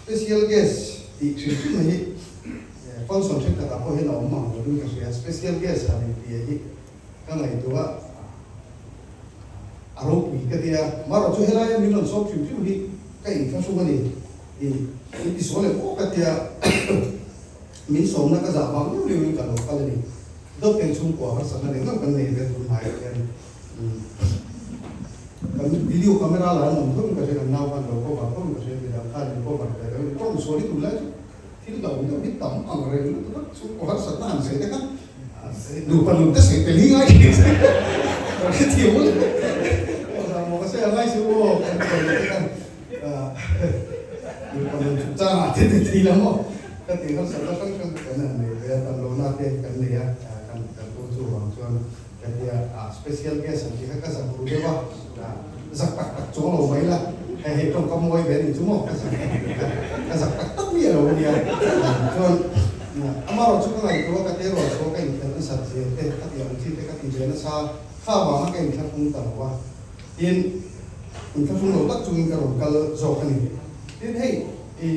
Special guest tih hrim hrim hi function thenkhatah pawh hian a awm mang lovin ka hria. Special guest han intia hi ka ngaihtuah a ropui ka tia. Marawh chu helaia min rawn sawm hrim hrim hi ka inthlahrung a ni. In tisual leh pawh ka tia min sawmna ka zah vang liau liauin ka lo kal a ni. Dawt eng chhungkua harsatna leh ngauh kan nei ve tun hnaiah hian kan video camera la an awm thawm ka hria, kan nau khan lo cover thawm ka hria, midang khan in cover ve lo in tawng sual hi tunlai chu thil lo deuh hi tam ang reng lutuk a, chhungkaw harsatna han sawi te kha nupa nun te sawi tel hi ngai thin se ka hrethiam ul maw ka sawi a ngai si u aw kan sawi te khan nupa nun chungchangah te ti thei lo maw ka ti harsatna hrang hrang kan han nei ve a, tam lohna te kan nei a, kan kan tu chuvang chuan. Ka tia a special guest an tih kha ka zak ru deuh a, zak tak tak chuang lo mai la, hei hei tawngkam mawi ve a nih chu maw ka zak ka zak tak tak miah lo a nia. Chuan amaherawh chu ka ngaihtuah a, ka te rual chhuah ka inkhelh nasat zia te, ka tih ang chi te ka ti ve nasa a, kha avanga ka inthlahrung ta lo a, tin inthlahrung lo tak chungin ka rawn kal zawk a ni. Tin hei i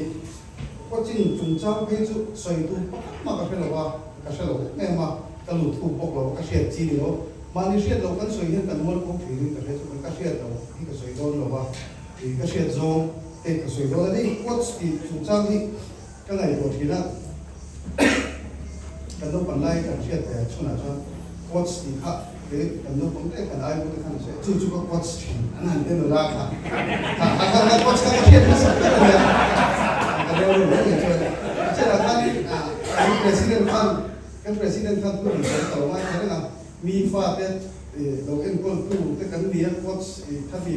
Coaching chungchang phei chu sawi tur pakhat mah ka hre lo a, ka hre lo em em a, ka lut thuk bawk lo a, ka hriat chi ni lo. Mahni hriat loh kan sawi hian kan mual pho thin in ka hria chu ka hriat loh hi ka sawi dawn lo a, ih ka hriat zawng te ka sawi dawn a ni. Coach tih chungchang hi ka ngaihtuah thin a, kan naupang lai kan hriat ve chhunah chuan coach tih kha he kan naupang te kan aibu te khan an sawi a, chu chu ka coach thin an han ti nula kha kha kha kha kha coach kha ka hriat hmasa ber a nia ka reu ru mai mai chuan chenah khanin kan president khan kan president khan thu rawn sawi ta lo ngai kha reng a mi fate lo enkawl tu te kan nia coach khami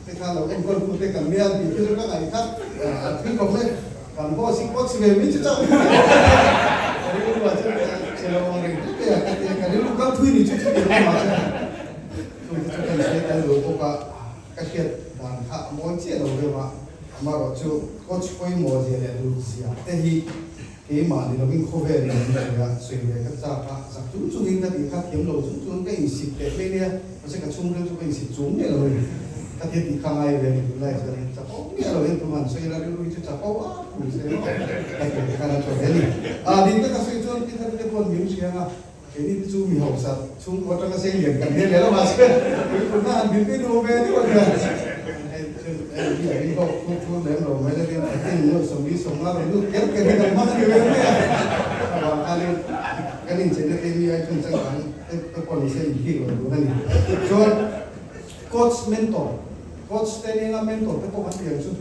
te kha lo enkawl tu te kan nia an tih thil ka ngaih kha a thil khawp mai. Kan boss hi coach ve mai chu chauh ni ka rilru ah chuan che lo ang reng hle a ka ti a, ka rilru kal thui ni chu chuti lamah chuan chung te chu ka insawi tel lo bawk a, ka hriat dan kha a mawi chiah lo deuh a, amaherawh chu coach pawimawh zia leh lut zia te hi keimah ni lovin khawvel in an sawi a, sawi ve ka chak a, zak chung chungin ka tih kha thiam lo chung chungin ka insik teh mai nia. Mahse ka chhungril chu ka insit chung miah lo a ni. Ka thil tih kha ngai ve a ni tunlai chuan in chapo miah lo hian tuman sawi ila rilru hi chu chapo a phu se maw ka ti te khan a thaw ve a ni. A ding taka sawi chuan pi thar te pawn min hriang a, keini te chu mi hausa chhungkua atanga sei lian kan nia leh lo mahse puipunna han din pui duh ve deuh a nia. Hei chu hei hi a ring bawk thur thur lem lo mai la tin a tin nuaih sawmli sawmnga rawn lut ker ker hi kan hmang a ni ve mai a. Avang khanin kan incheina te mi ai chhun changkang Te pawh ni se inhik lo tur a ni. Chuan coach mentor, coach te nia mentor te pawh kan tih ang chu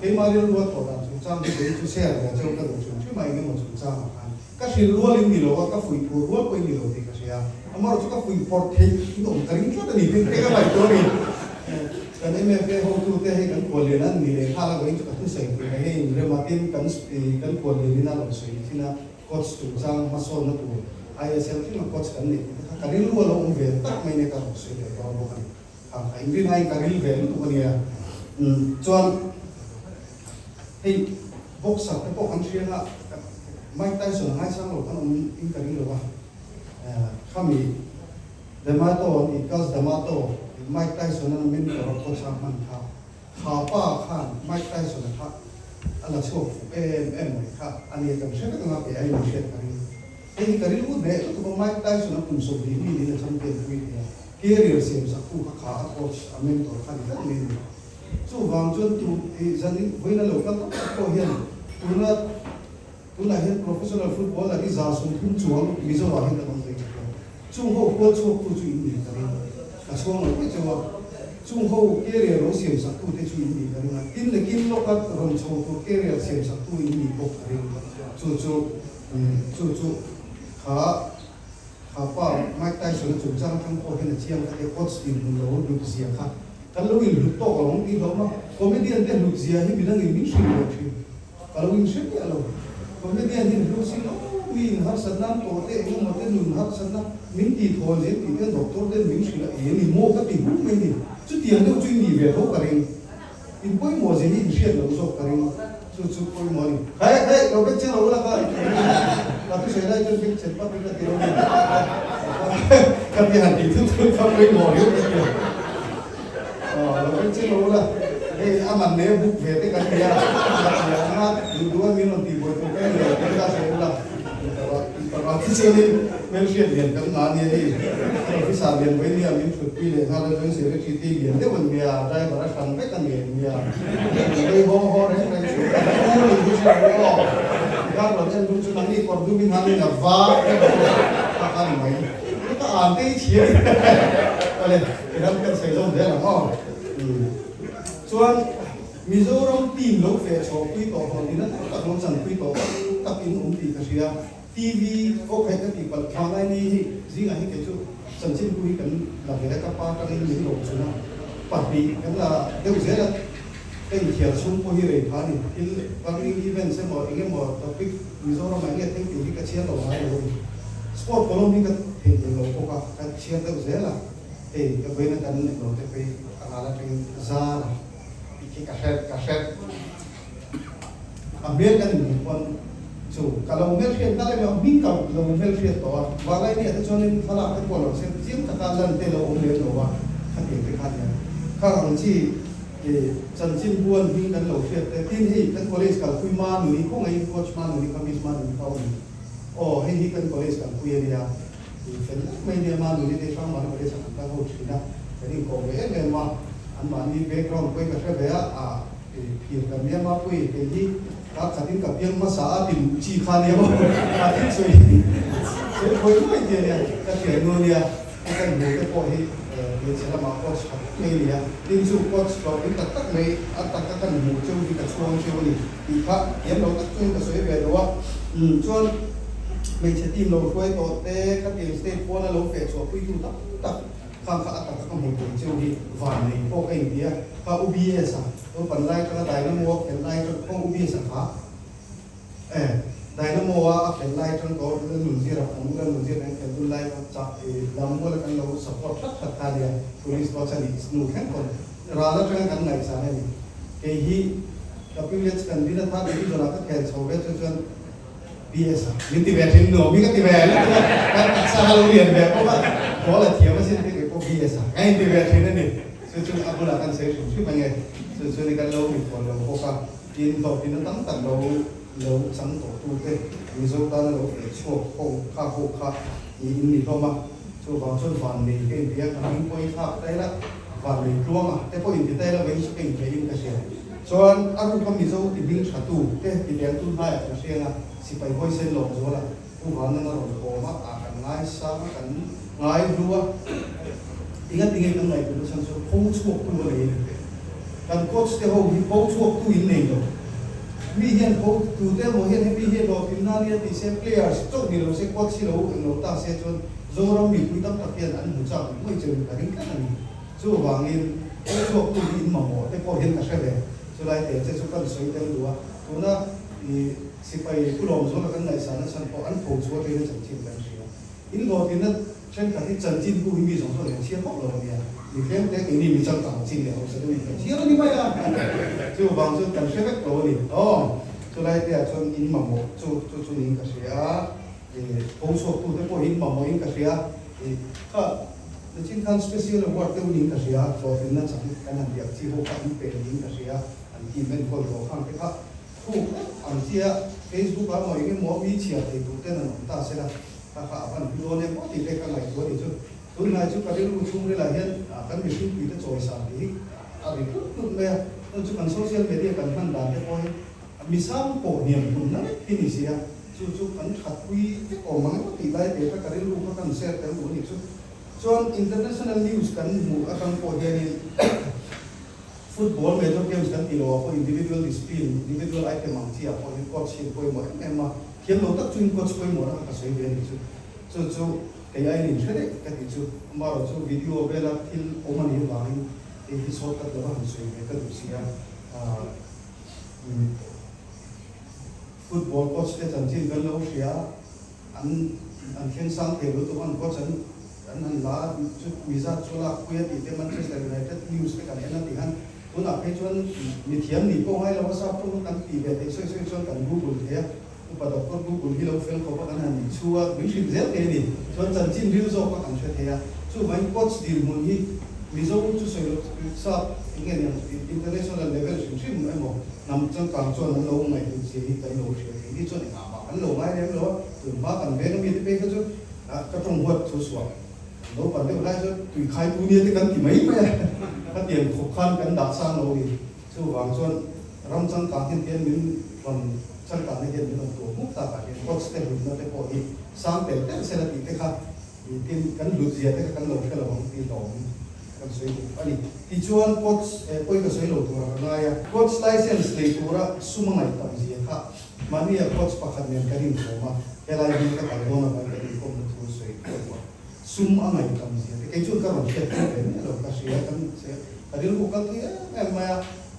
keimah rilru a thawh dan chungchang hi kei chu share ve cheu ka duh hrim hrim a engemaw chungchang ah khan ka hrilh rual in ni lo a, ka fuih phur rual pawh in ni lo tih ka hria. Amaherawh chu ka fuih phawrh theih in awm ka ring tlat a ni tin te ka ngaihtuah a ni. Kan MFA hotu te hei kan khuallian an ni leh nghal a vawiin chu ka thusawi tur mai hei inrem a tin kan kan khuallian in a rawn sawi thin a. Coach chungchang hmasawnna tur ISL thleng a coach kan neih tih te kha ka rilru a lo awm ve tak mai nia ka rawn sawi leh dawn bawk a ni. Kha ka inrin aiin ka ril ve lutuk a nia. Umm chuan hei boxer te pawh kan hria nga Mike Tyson a ngaisang lo khan awm in ka ring lo a, khami D'Amato an tih Cus D'Amato Mike Tyson an a mentor a coach a hman kha Kha pa khan Mike Tyson-a kha a la chhuak fuh em em mai kha a nia kan hre vek anga kei aiin an hriat ka ring. Hei hi ka rilru hneh lutuk a Mike Tyson-a kum 20 mi niin a champion pui thei a, career siam sak tu kha kha a coach a mentor kha ni tlat mai a ni. Chuvang chuan tu i zan in vawiin a lo kal tak tak pawh hian tuna tunah hian professional footballer hi 130 chuang Mizo ah hian kan awm thei tlat lo. Chung ho hual chhuak tu chu in nih ka ring. Ka chhuang lo mai chauh a. Chung ho carrier lo siam sak tu te chu in nih ka ring a. Tin leh kin lawka rawn chho tur carrier siam sak tu in nih bawk ka ring. Chu chu chu chu kha kha pa Mike Tyson a chungchang atang pawh hian a chiang kha te coach dinhmun lo hlut zia kha kan lo inhlut tawk lo ang tih hlawm a. Comedian te hlut zia hi midang in min hrilh leh thin. Ka lo inhre miah lo. Comedian hi hlu si lo, mi in harsatna an tawh te eng emaw te nun harsatna min tih thawl zel tih te doctor ten min hrilh a, e ni maw ka ti huk mai ni. Chutiang deuh chu i nih ve tho ka ring. In pawimawh zia hi in hriat loh zawk ka ring. Chu chu pawimawh a ni. Khai khai, lo bek chiang lo ula kha. Ka thusawi lai chuan bek chen pak in ka ti lo ni. Ka ti han tih thut thut kha pawimawh riau ka ti a. Aw, lo bek chiang lo ula. Hei a man leh buk ve te kan nia, ka ti ang a. kha duh duh a min rawn tih buai tur ka ni lo tih kha sawi ula tih pa chuanin hmelhriat lian kan ngah ania hei kan officer lian vawi nia min thutpui leh nghal a chuan secretary te lian deuh an nia driver a hran vek a ni an nia vei haw haw reng reng chu kan u ni hi hre lo aw tikhan rawn en dun chu nangni kawr dum in han in a var vek a kha kha ni mai ka an te i thiam awle tikhan kan sawi zawm zel ang aw chuan Mizoram team lo feh chhuah pui tawh hlawh tina tak tak lo chan pui tawh tak tak in awm tih ka hria. TV aw khaih ka tih palh thla lai ni hi zingah hi kei chu chanchin pu hi kan la ve a, ka pa tangin min lo chun a, pahnih kan la deuh zel a, ka inthiar chhung pawh hi rei pha a ni. Thil running events emaw eng emaw topic Mizoramah eng nge thleng tih hi ka chhiar lo ngai lo a ni. Sport column hi ka theihnghilh lo bawk a, ka chhiar deuh zel a, hei ka vawiin a kan englo te phei a ngal atangin zar a. Tih khi ka hre ka hre. A hmel kan inhmuh pawn chu ka lo hmelhriat nghal em em, hming ka lo hmelhriat tawh a, Valai nia te chuanin thlalak te pawh lo se chiang taka lan te lo awm lem lo a, khatiang te kha nia. Khang ang chi chanchin buan hming kan lo hriat te, tin hei kan college kalpui Manuni khawngaih coach Manuni kha Miss Manuni kha awm aw hei hi kan college kalpui a nia, fel tak mai nia Manuni te Hrangmana college ah kan kal ho thin a, kan inkawm ve em em a, anmahni background pawhin ka hre ve a, ah. Phir ka nia mapui kei hi ka khatin ka piang hmasa a ti luh chi kha nia maw a thil sawi sawi phawi nuai ti a nia ka thian nu nia ka kan hmu te pawh hi hmeichhe lamah coach tha tak mai a ni a tin chu coach hlawhtling tak tak mai a taka kan hmuh cheu hi ka chhuang cheu a ni tih kha thiam lo tak chuan ka sawi ve lo a chuan hmeichhe team lo hruai tawh te khatiang state pawna lo feh chhuah puitu tam tak Khang kha a taka ka hmu thei cheu hi van nei pawh ka inti a, kha U BS a naupan lai atanga Dynamo a khelh lai atang khaw U BS a kha eh Dynamo a a khelh lai atang tawh la nun zir a kan u la nun zir kan khelh dun lai kha chah i lammual a kan lo support that that kha nia Police pawh chuan i hnu thleng pawn ral atanga kan ngaihsan a ni. Kei hi WH kan din a third division ah ka khel chho ve chu chuan PS a, min ti ve thin nuam hi ka ti ve lutuk a, kan taksa kha lo lian ve bawk a, ball a thiam asin tih kei pawh PS a, ka inti ve thin a ni. Chu chu a bulah kan sawi hrim hrim ange, chu chu ni kan lo mikhual lo bawk a, tin hlawhtlina tam tak lo lo chang tawh tu te Mizo tana lo feh chhuak ho kha ho kha ni in ni hlawm a, chuvang chuan van nei ka inti a, ka hming pawh i thlak ta ila, van nei tluang a te pawh inti ta ila vei chu ka inthei in ka hria. Chuan a ruka Mizo ti hming tha tu te ti leng tu hnaiah kan hriang a, sipai hawisain lawm zual a, Pu Vanan a rawn kawm a, ah kan ngaisang a, kan ngai hlu a, tinga tinge kan ngaihtuah na chhan chu pho chhuak tu a nei a ni. Kan coach te ho hi pho chhuak tu in nei lo. Mi hian pho tu te emaw hian hemi hi hlawhtlin na nia tih se players chauh ni lo se coach hi lo eng lo ta se chuan Zoram mipui tam tak hian an hmu chak ngawih cheu in ka ring tlat a ni. Chuvangin, kawng chhuaktu hi in mamawh te pawh hian ka hre ve. Chulai te che chu kan sawi tel duh a, tuna i sipai pu lawm zawla kan ngaihsahna chhan pawh an pho chhuah aṭangin a chanchin kan hria. In hlawhtlinna thenkhat hi chanchin bu hi mi zawng zawng hian chhiar hauh lo a nia. Mi tlem te keini mi changkang chin leh hausa deuhin kan chhiar a ni mai a. Chuvang chuan kan hre vek lo a ni. Aw, chulai te ah chuan in mamawh chu chu chu niin ka hria a. Pho chhuaktute pawh hi mamawhin ka hria. Kha nichin khan special award deuh niin ka hria, hlawhtlinna chak kan han biak chi ho kha an pe niin ka hria, an team enkawl tawh khang te kha thuk vek ang chia Facebook ah maw eng emaw mi chhiar thei tur ten an awm ta sela, kha kha a van hlu dawn em aw tih te ka ngaihtuah a ni chu. Tunlai chu ka rilru chhungril ah hian kan mihringpui te chawisang tih hi a ri tlut tlut mai a, chuan chu kan social media kan hman dan te pawh hi Mi sang pawh hniam tum na vek hi ni sia, chu chu kan thatpui vek awm ang emaw tih lai te kha ka rilru kha kan share tel duh a nih chu. Chuan international news kan hmuh atang pawh hianin football major games kan tih loh ah pawh individual discipline, individual item ang chi ah pawh hian coach hi an pawimawh em em a, thiam lo tak chuin coach pawimawh na kha ka sawi ve a nih chu. Chu chu kei aiin in hre daih ka tih chu, amaherawh chu video vela thil awm a nih avangin hei hi shortcut lova han sawi ve ka duh si a. Football coach te chanchin kan lo hria a, an an thleng sang thei lutuk an coach an an han la a, chu mi zat chu lak pui a tih te Manchester United news te kan en a tih han tunah phei chuan mithiam nih pawh ngai lo a sap tawng kan tih ve theih sawi sawi chuan kan google thei a, upa doctor google hi lo fel khawp a kan han inchhu a, min hrilh zel thei a ni. Chuan chanchin ril zawk kha kan hre thei a, chuvangin coach dinhmun hi Mizo chu sawi loh sap eng nge niang international level hrim hrim emaw. Hnam changkang chuan an lo ngaihhlut zia hi kan lo hria thei. Ni chuan engah mah kan lo ngai lem lo a, tun hma kan veng ami te phei kha chu ka tawng huat thu suah kan lo pan deuh lai chuan tui khai tu nia te kan ti mai mai a, khatiang khawp khan kan dah sang lo a ni. Chuvang chuan ram changkang hian tian min rawn changkanna hian min rawn tuah hmuk tak ah hian coach te hlutna te pawh hi sang tel tel sela tih te kha Tin, kan hlut zia te kha kan lo hre lo ang tih hlawm kan sawi duh a ni. Tichuan, coach pawi ka sawi lo tura ka ngai a. Coach license nei tura sum a ngaih tam zia kha mahnia coach pakhat nen kan inkawm a, helai hmun ka kal dawn avangin kan inkawmna thu sawi thuai pawh sum a ngaih tam zia te kei chuan ka rawn hriat thei ve miah lo ka hria kan che ka rilru kal thei em em mai a.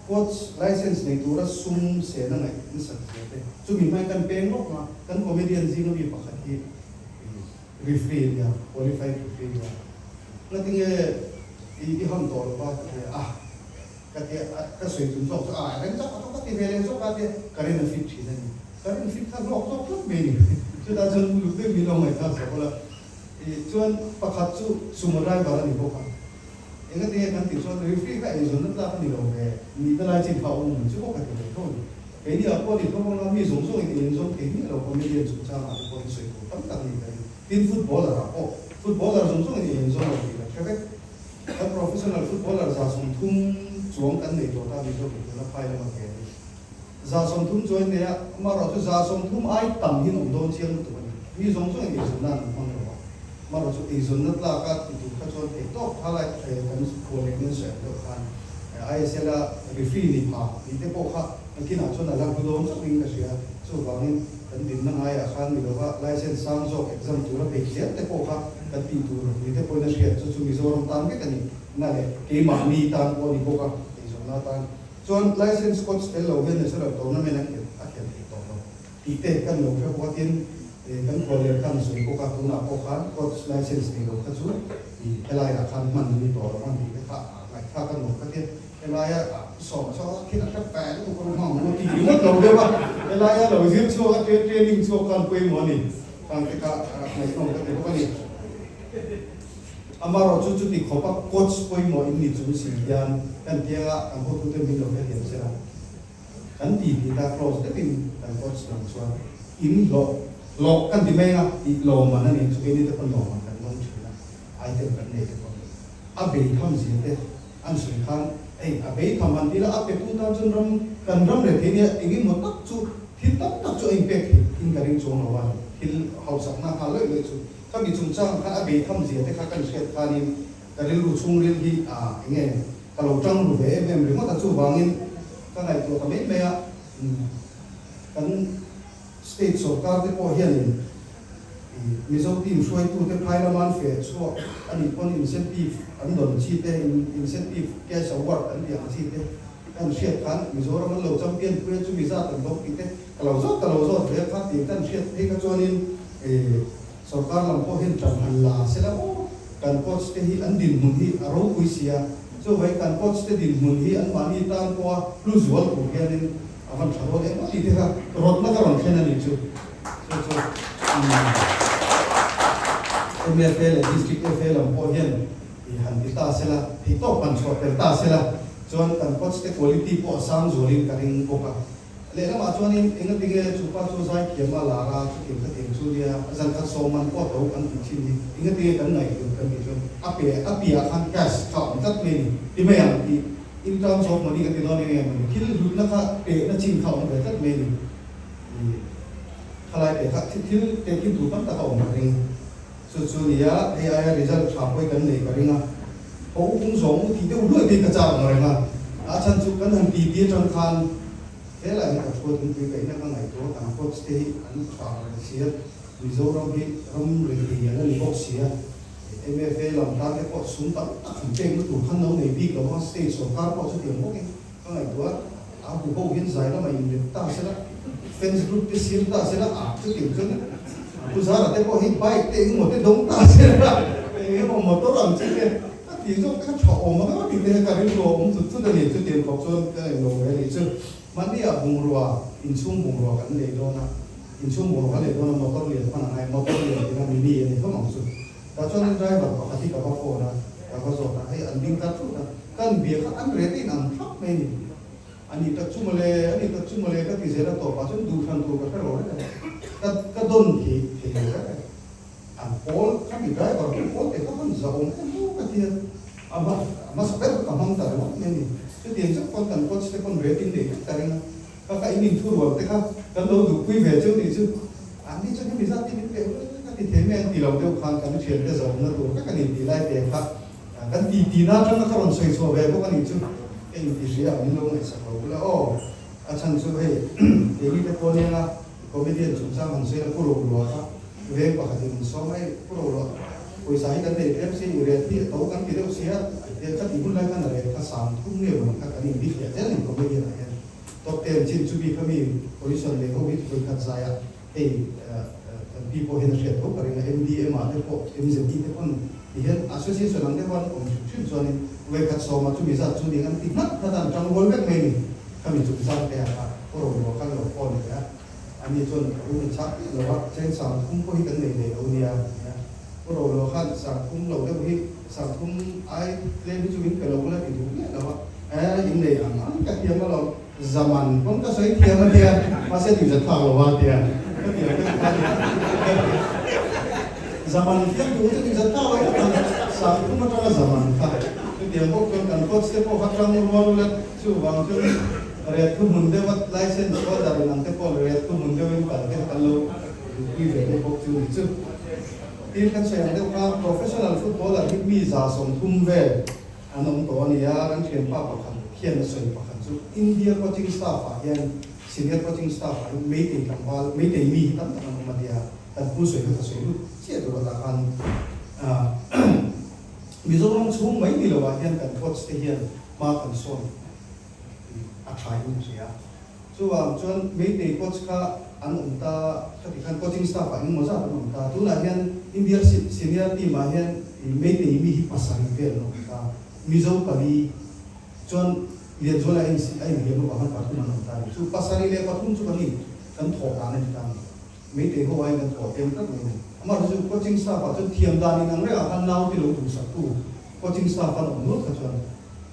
Coach license nei tura sum sen a ngaih nasat zia te chumi hmain kan peng lawk a, kan comedian zinga mi pakhat hi Referee nia, qualified referee nia. Ngatinge i i ham tawh lo va ka ti a, ka ti a, ka sawi tum zawk chu a rem chak a ka ti ve leh zawk a tia ka rin a fit thin a ni. Ka rin fit kha hlawk zawk tlat mai a ni. Chutah chuan uluk deuh min lo ngaihthlak zawk ula. I chuan pakhat chu sumo driver a ni bawk a. Engatinge kan tih chuan referee kha eizawnna tlak a ni lo ve, nihna lai chin kha a awm mai chu pawh ka ti ve tho a ni. Keini ah pawh ni tho anga mi zawng zawngin ei an zawng thei miah lo, comedian chungchangah te pawhin sawi tur tam tak a ni ka ring. Tin, footballer ah pawh footballer zawng zawngin ei an zawng lo tih kan hre vek. Kan professional footballer 130 chuang kan nei tawh ta Mizo in tuna phai lama ke a ni. 130 chuan nei a, amaherawh chu 130 ai tam hian awm dawn chiang lutuk a ni. Mi zawng zawngin eizawnna an hmang lo a, amaherawh chu eizawnna tlaka ti tur kha chuan theihtawp tha lai kan khual leh nen sawi ang deuh khan ISL a referee ni pha tih te pawh kha nakinah chuan a la hlu dawn chauhin ka hria. Chuvangin kan dinna ngaiah khan ni lova license sang zawk exam tura peih zel te pawh kha kan tih tur ni te pawhin a hriat chu chu Mizoram tan vek a ni na leh keimahni tan pawh a ni bawk a, eizawnna tan. Chuan license coach tel lo hian national tournament a khelh a khelh theih tawh lo tih te kan lo hre bawk a, tin kan khuallian khan a sawi bawk a, tunah pawh khan coach license nei lo kha chu ih helaiah khan hman a ni tawh lo ang tih te kha a ngaihthlak a nuam kha tia helaia sawm chhuak a thil a hre fai lutuk a hmang maw tih ringawt lo deuh a, helaia lo zir chhuak a training chhuak khan pawimawh a ni khang te kha ngaihnawm ka ti bawk a ni. Amaherawh chu chuti khawpa coach pawimawh in ni chung si hian kan tianga kan hotute min lo hrethiam se la, kan ti ti ta close deuhin kan coach lam chuan in hlawh hlawh kan ti mai anga tih lawmman a ni chu keini te pawn lawmman kan dawng thin a, item kan nei te pawn a bei tham zia te an sawi khan hei a bei tham han ti la a petu tan chuan ram kan ram leh thei nia engemaw tak chu thil tam tak chu a inpek theih in ka ring chuang lo a ni, thil hausakna nghal lawih lawih chu. Ka mi chungchang khan a beitham zia te kha kan hriat khanin ka rilru chhungril hi ah eng nge ka lo tang ru ve em em ringawt a, chuvangin ka ngaihtuah ta mai mai a, kan state sorkar te pawh hianin Mizo team hruaitu te phai lama an feh chhuak a nih pawn incentive an dawn chi te, incentive cash award an tih ang chi te kan hriat khan Mizoram an lo champion pui a chumi zat an dawng tih te ka lo zawt ka lo zawt ve a kha tih kan hriat phei kha chuanin Sorkar lam pawh hian ṭan han la se la aw, kan coach te hi an dinhmun hi a ropui si a, chuvai kan coach te dinhmun hi an mahni tan pawha hlu zual tur hianin a van ṭha dawn em aw tih te kha rawtna ka rawn thlen a ni chu. Chu chu MFA leh District FA lam pawh hian han ti ta se la, theihtawp han chhuah tel ta se la, chuan kan coach te quality pawh a sang zualin ka ring bawk a. Lehlamah chuanin engatinge chu pa chu zaithiam a lar a, chutiang khatiang chu nia zan khat sawm man pawh to kan tih thin hi engatinge kan ngaihhlut kan tih chuan a pe a piah khan cash kha a awm tlat mai a ni ti mai ang tih in terms of money ka ti dawn eng emaw ni thil hlutna kha pehna chin kha a awm ve tlat mai a ni i khalai peh kha thil tehkhin tur tam tak a awm ka ring chu chu nia hei aia result tha pawh hi kan nei ka ring a ho upung zawng u tih deuh hluai te hi ka chak ang reng a a chhan chu kan han ti ti atang khan Helai hi ka thu thingpui ka ina ka ngaihtuah kan coach te hi an tha reng sia, Mizoram hi ram rethei an la ni bawk sia, MFA lam tan te pawh sum tam tak han pek na tur khan lo nei bik lo a, state sorkar pawh chutiang bawkin ka ngaihtuah a hu ho hian zai lamah inlet ta sela, fans group te siam ta sela, ah chutiang chuan Pu Zara te pawh hi bike te engemaw te dawng ta sela, engemaw motor ang chi te. Ka tih zawk te kha tha awm ang emaw tih te kha ka rilru a awm tut tut a ni. Chutiang khawp chuan ka ngaih lo ve a nih chu. Mahni ah bungrua, inchhung bungrua kan lei dawn a, inchhung bungrua kan lei dawn a motor lian hman a ngai, motor lian tina mini a ni hlawm ang chu. Tah chuan in driver pakhat hi ka va phone a, ka va zawt a, hei an ding ta thut a, kan bia kha an rate a inang thlap mai a ni. A ni tak chu mawle, a ni tak chu mawle ka ti zel a tawpah chuan duhthlan tur ka hre lo reng a, ka ka dawn thei thei lo reng a. An pawl kha mi driver pawh pawl te kha han zahawm em maw ka ti a, a hma a hmasa ber ka hmang ta ringawt mai a ni. Chutiang zeuh pawn kan coach te pawn rating nei vek ta reng a, kha kha in inthurual te kha kan lo duhpui ve cheu tih chu an ni chuan hemi zat hi min pek reng a ti thei mai ang ti lo deuh khan kan thiante zahawmna tur vek a ni tih lai te kha Kan ti ti na atanga ka rawn sawi chhuah ve bawk a nih chu ka inti hria a, min lo ngaihsak lo bula aw. A chhan chu hei keini te pawh nia comedian chungchang han sawi la Pu Rohlua kha veng pakhatin an sawm a, hei Pu Rohlua pawisa hi kan nei tlem si i ret hi a to kan ti deuh si a, kha tih hun lai khan a ret kha 30 nge mawni kha kan inbi hliah zel a ni comedian ah hian top ten chin chu bik kha mi position nei ho hi vawikhat zaiah Hei kan pi pawh hian a hriat tho ka ring a, MDM ah te pawh MZD te pawn ti hian association ang deuh an awm hrim hrim chuanin vawikhat sawma chumi zat chu ning an ti nghat nghat a, an tang rual vek mai ni. Khami chung zat te ah kha Pu Rohlua khan lo phone leh a, ani chuan room in chhak piah lo a, cheng 30 pawh hi kan nei ve lo nia a ti a. Pu Rohlua khan 30 lo deuh hi 30 ai tlem hi chu min pe lo bula ti duh miah lo a, eh in nei ang ang ka thiam alawm. Zaman pawn ka sawi thiam a nia, mahse tih zat phak lo a tia ka ti ang deuh kha nia. Zaman fiam duh chu tih zat phak lo vek ang, 30 atanga zaman kha chutiang bawk chuan kan coach te pawh kha tang rual let chuvang chuan ret thu hmun deuh a license holder in ang te pawh ret thu hmun deuhin kal te kha kan lo duhpui ve deuh bawk chu ni chu. Tin kan sawi ang deuh kha professional footballer hi mi 130 vel An awm tawh a nia, kan thianpa pakhat hian a sawi pakhat chu India coaching staff ah hian senior coaching staff ah hian Meitei tlangval, Meitei mi hi tam tak an awm a nia, kan pu sawi kha ka sawi lut chiah tur a tah khan Mizoram chhung mai ni lo ah hian kan coach te hian hma kan sawn a tha in a hria. Chuvang chuan Meitei coach kha an awm ta, khati khan coaching staff ah engemaw zat an awm ta. Tunah hian India senior team ah hian Meitei mi hi 7 vel an awm ta. Mizo pali chuan Lianzuala a a inhliam avang khan pathum an awm ta a ni. Chu pasarih leh pathum chu kan in kan thawh dan a ni ta a ni. Meitei ho aiin kan thawh tlem tlat mai a ni. Amaherawhchu coaching staff ah chuan thiam dan inang rengah khan naute lo duhsaktu coaching staff an awm nual kha chuan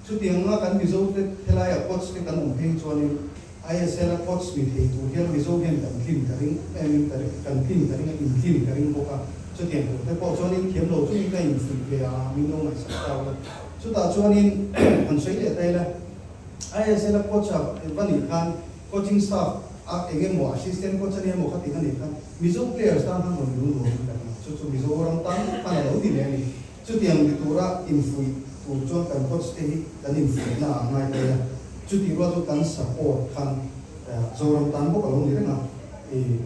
Chutianga kan Mizo te helaiah coach te kan awm phei chuanin ISL a coach ni thei tur hian Mizo hian kan tlin ka ring em em ka ring kan tlin ka ring a intlin ka ring bawk a, chutiang tur te pawh chuanin thiam lo chungin ka infuih ve a, min lo ngaihsak ta ula. Chutah chuanin han sawi leh ta ila, ISL a coach a va nih khan coaching staff a eng emaw assistant coach a nia emaw kha tih a nih khan Mizo players tan khan rawn luh nuam ka ring a, chu chu Mizoram tan khan a lo ni leh a ni. Chutiang ni tura infuih tur chuan kan coach te hi kan infuihna ah ngai thei a, chutih rual chu kan support khan Zoram tan bawk a lo ni reng a, i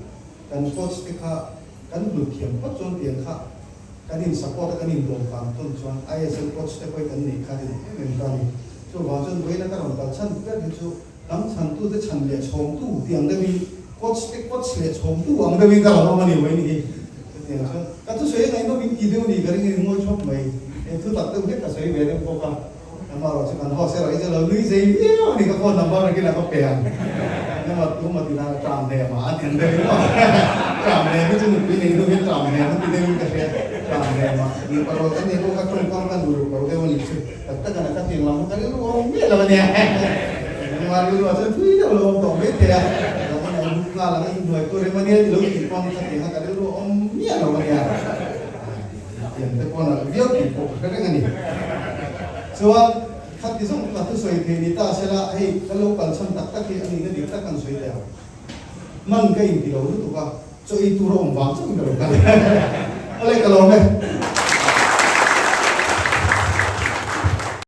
kan coach te kha kan hlut thiam phawt chuan tiang kha kan in support a kan in dawmkan tawn chuan ISL coach te pawh hi kan neih kha rin em em ta a ni. Chuvang chuan vawiina ka rawn kal chhan ber hi chu hnam chhantu te chhan leh chhawmtu tih ang deuhin coach te coach leh chhawmtu ang deuhin ka rawn awm a ni vawiin hi. Chutiang chuan ka thusawi a ngaihnawm in ti deuh ni ka ring in ngawi thawp mai. Eng thu tak deuh hlek ka sawi ve deuh bawk a. Amaherawh chu kan host erawh hi chu lo nui zei viau a ni ka phone number akin a ka pe ang. Engemaw tuma ti nan a tram hnem a a ti ang deuh in maw. Tram hnem hi chu nupui nei hnu hian tram hnem a ti deuhin ka hria. Tram hnem a mipa rual kan nih pawh kha tawngkam kan uluk lo deuh a nih chu. Tak tak a ka tiang lam kha ka rilru a awm miah lo a nia. Engemaw rilru ah chuan thui deuh lo awm tawh mai thei a. Lo ka lo hmu nghal ang a inhnuai tur em a nia ti lo tih pawn ka tiang kha ka rilru a awm miah lo a nia. Tiang te pawn a viau tih pawh ka hre reng a ni. Chuan khati zawng ka thusawi thei ni ta sela hei ka lo kal chhan tak tak hi a nihna dik tak kan sawi teh ang. Hman ka inti lo lutuk a, chaw ei tur a awm vang chauhin ka lo kal. Awle ka lawm e.